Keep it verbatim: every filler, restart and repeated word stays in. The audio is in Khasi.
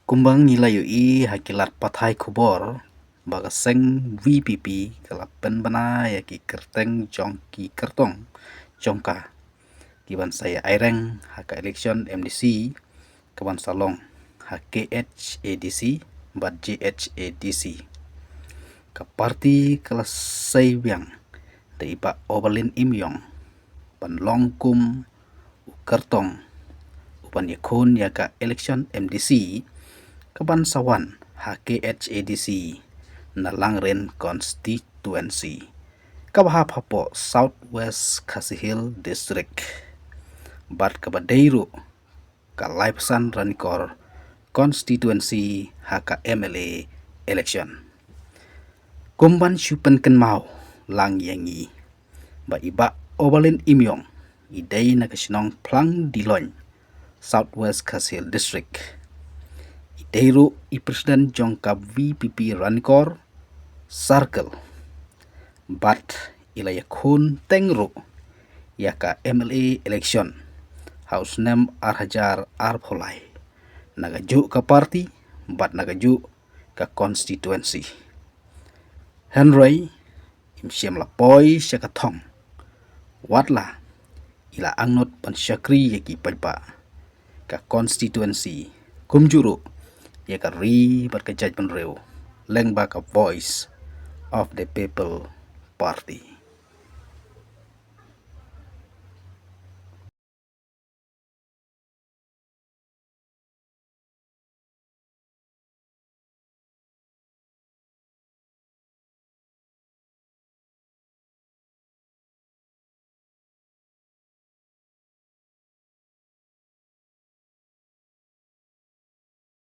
Kumba ngi la ïohi ha ki lad pathai khubor ba ka seng V P P ka la pynbna ïa ki kyrteng jong ki kyrtong jong ka ki ban sa ïa aireng ha ka election M D C ka ban sa long ha K H A D C bad J H A D C. Ka party ka la sei biang da i Bah Oberlin Imiong ban long kum u kyrtong u ban ïakhun ïa ka election M D C ka ban sa wan ha K H A D C na Langrin constituency kaba hap hapoh South West Khasi Hills District bad kaba dei ruh ka Laipsan Ranikor constituency ha ka M L A election. Kum ban shu pynkynmaw lang ïa ngi ba i Bah Oberlin Imiong i dei na ka shnong Phlangdiloin, South West Khasi Hills District. I dei ruh i president jong ka V P P Ranikor Circle bad i la ïakhun teng ruh ïa ka M L A election ha u snem ar hajar arphew lai na ka juh ka party bad na ka juh ka constituency. Hynrei im shym la poi sha ka thong wat la i la angnud ban shakri ïa ki paidbah ka constituency kumjuh ruh ïa ka ri bad ka jaitbynriew lyngba ka Voice of the People Party.